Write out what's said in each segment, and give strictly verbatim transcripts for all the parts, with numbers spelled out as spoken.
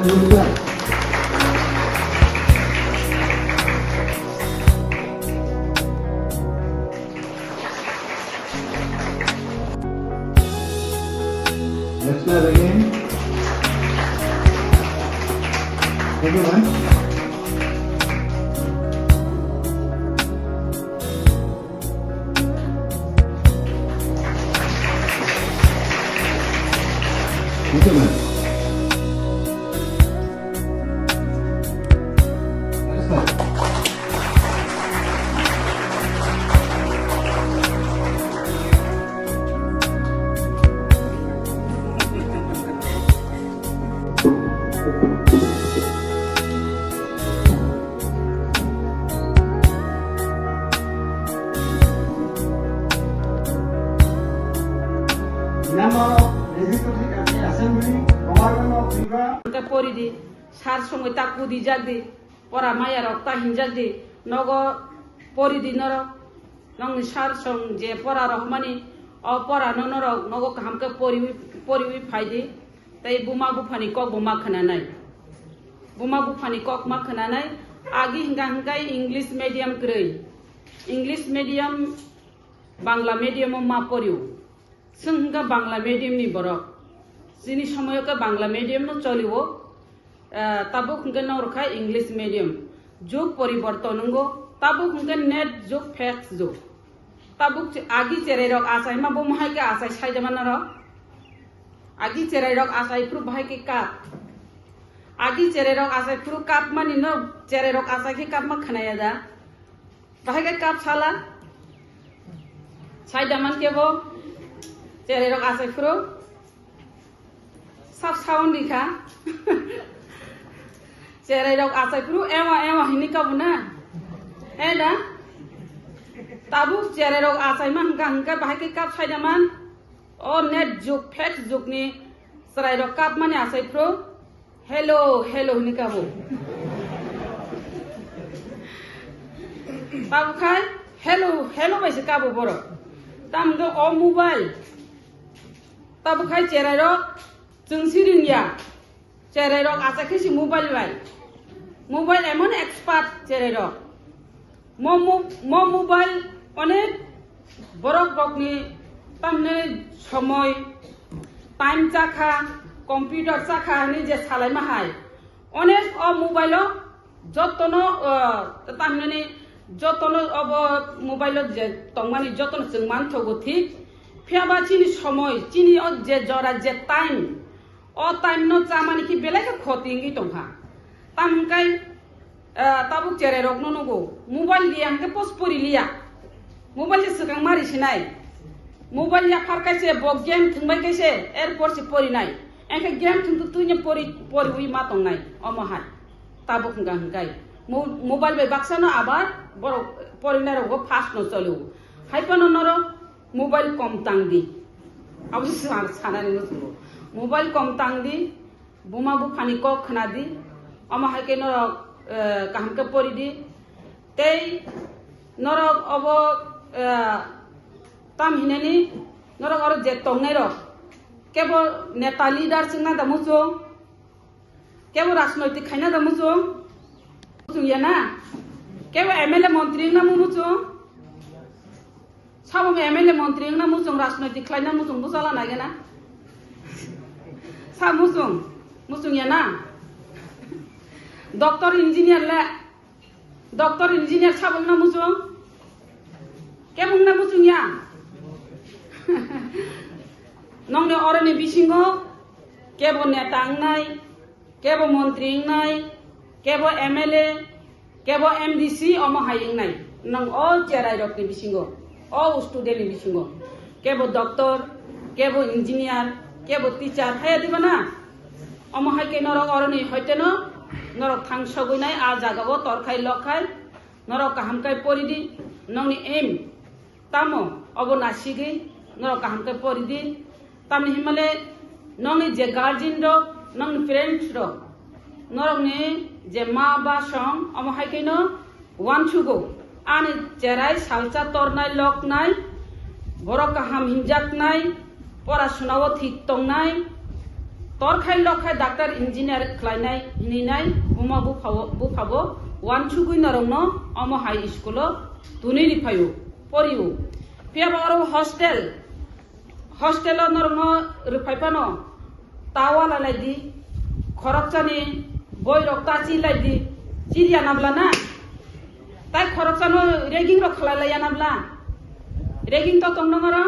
Let's clap again. Thank you, man. Thank you, man. Member of Legislative Assembly, Government of Tripura. Hwnkhe pori di, sar songwi ta kudi jak di, pora maya rok ta hinjak di, nogo pori di norok, nongni sar song je pora rohmani, o pora no norok nogo kaham khe poriwi, poriwi phai di. Tei buma buphani kok bo ma khwnanai. Buma buphani kok ma khwnanai. Agi hingka hingkai English medium kwrwi. English medium, Bangla medium o ma porio. Chwng hingka Bangla medium ni borok. Chini somoyo khe Bangla medium no cholio. Eh, tabuk hingke nong rwkha English medium. Jug poriborton wngo. Tabuk hingke net jug, fax jug. Tabuk che-, agi cherai rok achai ma bo mohai khe achai sai da mana rok. Agi cherai rok achai phuru bahai khe kap. Agi cherai rok achai phuru kap mani no cherai rok achai khe kap ma khnaya da. Bahai khe kap sala. Sai da man khe bo cherai rok achai phuru. Sab sound rikha. Cherai rok achai phuru ewa ewa hini kabu na. He da? Tabuk cherai rok achai ma hingka hingka bahai khe kap sai da man. O net jug, fax jug ni cherai rok kap mani achai phuru. Hello, hello hini kabu. Tabuk khai hello, hello bai se kabu borok. Tam hingke o mobile. Tabuk khai cherai rok chwng si ringya. Cherai rok achai khe si mobile bai. Mobile emon expert cherai rok. Mo mo-, mo mobile onek borok rokni tamni somoi time chakha, computer chakha hinwi je salaima hai. Onek o mobile o jotono, o, tamni jotono obo mobile o je tongmani jotono chwng manthogo thik. Phiyaba chini somoi, chini o je jora je time, o time no chamani khe belai khe khoti wngwi tongkha. Tamo hwnkhai, eh, tabuk cherai rok no nugo, mobile liya hwnkhe post pori liya. Mobile se swkang mari sinai. Mobile ya phar kaise bo game thwngbai kaise, er por se pori nai. Engkhe game thwng tu tuine pori, poriwi ma tongnai, omo hai. Tabuk hwnkha hwnkhe. Mo-, mobile bai baksa no abar borok porinai rok bo fast no choli o. Hai phano norok mobile kom tang di. Abo se sa-, sanani muchungo. Mobile kom tang di, buma buphani kok khna di. Omo hai khe norok, eh, kaham khe pori di. Tei norok obo, eh, tam hinani norok oro je tongnai rok. Kebo neta leader chwngna da muchung. Kebo rajnoitik khaina da muchung? Muchung ya na? Kebo M L A montri wngna mu muchung? Sabo M L A montri wngna muchung, rajnoitik khlaina muchung bwsala nai gana? Sa muchung, muchung ya na? Doctor, engineer le, Doctor, engineer sabo wngna muchung? Kebo wngna muchung ya? Nongni oroni bisingo kebo neta wngnai, kebo montri wngnai, kebo M L A, kebo M D C omo hai wngnai. Nong o cherai rokni bisingo, o student ni bisingo, kebo doctor, kebo engineer, kebo teacher, haya diba na? Omo hai khe norok oroni hoiteno norok thang sogwi nai, a jaga o tor khai lok khai, norok kaham khe pori di, nongni aim tamo obo nasigwi norok kaham khe pori di. Tamni hinmale nongni je guardian rok, nongni parents rok, norokni je ma ba song, omo hai kheno uansugo, ani cherai salsa tornai loknai, borok kaham hinjaknai, pora sunao thik tongnai, Tor khai lok khai doctor engineer khlainai hinwi nai buma buphao, buphabo wansugwi norokno omo hai school-o tunwi riphaio, porio. Phiya ba oro hostel, hostel-o norokno rwphai phano ta wala lai di, khoroksani boirok ta chi lai di, chiriya na bla na? Tai khoroksano ragging rok khlai laiya na bla? Ragging to tong nang oro,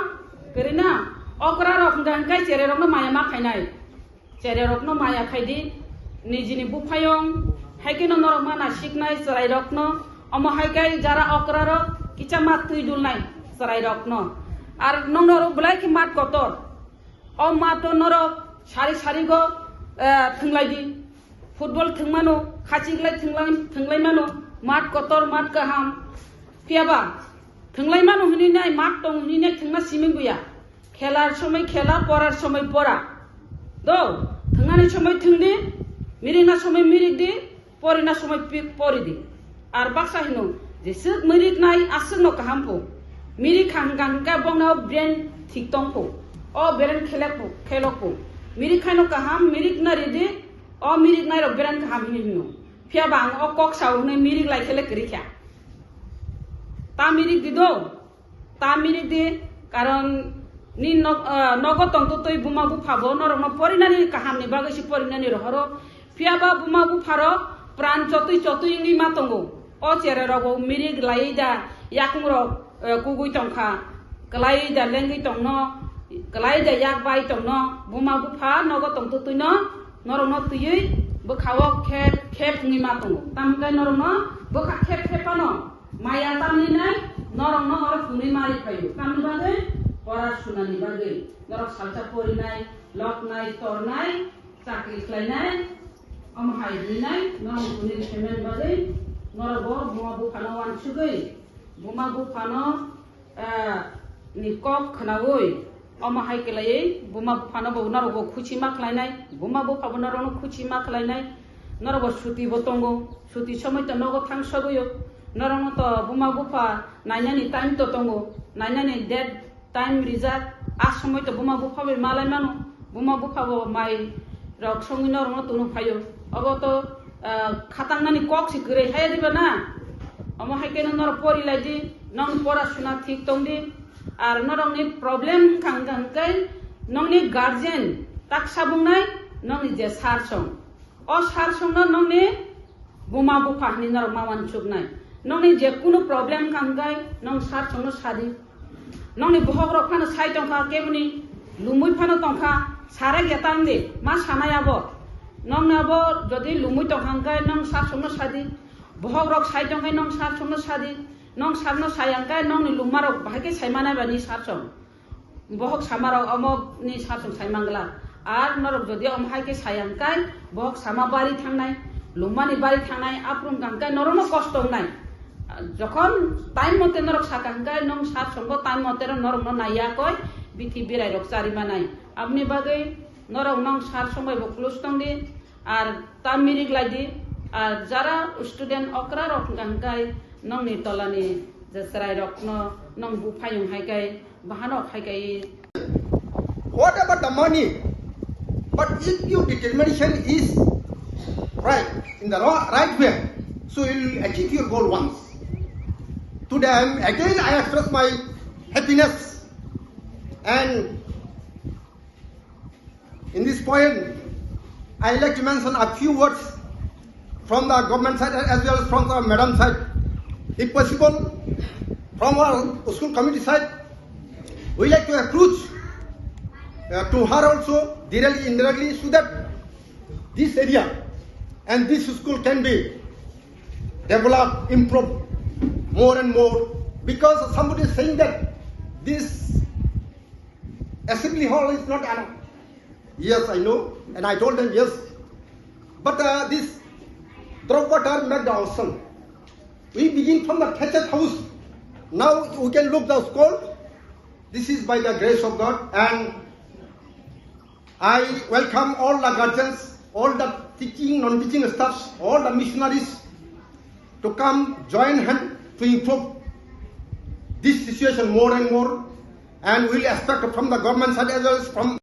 kwrwi na? Okra rok hwnkha hwnkhe chererokno maya ma khainai. Chererokno maya khai di, nijini buphayung, hai kheno norok ma nasiknai chwrairokno, omo hai khe jara okrarok kicha ma twi dulnai chwrairokno. Ar nong norok belai khe mat kotor. O mato norok sari sari go, eh, thwnglai di. Football thwngmano, khachiklai thwnglai, thwnglaimano, mat kotor, mat kaham. Phiya ba, thwnglaimano hwnwi nai, mat tong hwnwi nai thwngna simi buya. Khelar somoi khela, porar somoi pora. Do, thwngnani somoi thwng di, mirikna somoi mirik di, porina somoi pi-, pori di. Ar baksa hino, jeswk miriknai aswkno kaham pho. Mirik kha hwnkha hwnkhe bongni o brain thik tong pho. O brain khelek pho, khelok pho. Mirik khaino kaham, mirik na ridi, o mirik nairok brain kaham hino hino. Phiya ba ang o kok sao hwnwi mirik lai khe le kwrwi kha. Ta mirik di do. Ta mirik di, karon ni nog-, ah, nogo tongtwtwi buma bupha bo norokno porinani kahamni bagwi se porinani rohoro. Phiya ba buma bupha rok pran chotwi chotwi wngwi ma tongo. O cherai rok bo mirik lai da, yakung rok, eh, kugui tongkha, kwlai da lengwi tongno, kwlai da yak bai tongno, buma bupha nogo tongtwtwi no norokno twiwi bwkhao khep khep wngwi ma tongo. Tamo khe norokno bwkha khep khep phano maya tamni nai norokno oro phunui mari phaio. Tamni bagwi pora sunani bagwi norok salsa porinai, loknai, tornai, chakri khlainai, omo hai hwnwi nai norok phunui khlaimani bagwi norok bo buma buphano uansugwi buma buphano, eh, ni kok khnaui, omo hai kwlaiwi buma buphano bo norokbo khuchi ma khlainai, buma bupha bo norokno khuchi ma khlainai, norokbo suti bo tongo, suti somoi to nogo thang sogwi o, norokno to buma bupha nainani time to tongo, nainani date time rijak, a somoi to buma bupha bai malai mano, buma bupha bo mai rok songwi norokno tunu phaio, obo to, ah, khatangnani kok se kwrwi hai diba na? Omo hai khe norok pori lai di, nong pora suna thik tong di, ar norokni problem wngkha hwnkha hwnkhe nongni guardian tak sabungnai nongni je sir song. O sir songno nongni buma bupha hinwi norok ma uansuknai. Nongni je kunu problem wngkha hwnkhe nong sir songno sadi. Nongni bohok rok phano sai tongkha, keboni lumui phano tongkha, sara ya tang di, ma sanai abo. Nongni abo jodi lumui tongkha hwnkhe nong sir songno sadi. Bohok rok sai tongkhe nong sir songno sadi. Nong sir no sai hwnkhe nongni luma rok bahai khe sai manai ba ni sir song. Bohok sama rok omo ni sir song sai mangla. Ar norok jodi omo hai khe sai hwnkhe bohok sama bari thangnai, lumani bari thangnai, aphuru wngkha hwnkhe norokno kosto wngnai. Jokhon time mote norok saka hwnkhe nong sir songbo time mote ro norokno naiya koi bithi birai rok chari manai. Aboni bagwi norok nong sir song bai bo close tong di. Ar ta mirik lai di, ar jara student okra rok hwnkha hwnkhe nongni tolani je chwrai rokno nong buphayung hai khe bahano khai khe. What about the money? But if your determination is right, in the ro-, right way, so you will achieve your goal once. Today, I am, again, I express my happiness and in this point, I like to mention a few words from the government side as well as from the madam side. If possible, from our school committee side, we like to approach, uh, to her also directly, indirectly, so that this area and this school can be developed, improved more and more, because somebody is saying that this assembly hall is not enough. Yes, I know, and I told them yes. But, uh, this drop water make the ocean. We begin from the thatched house. Now we can look the school. This is by the grace of God, and I welcome all the guardians, all the teaching, non-teaching staffs, all the missionaries to come join hand to improve this situation more and more. And we will expect from the government side as well as from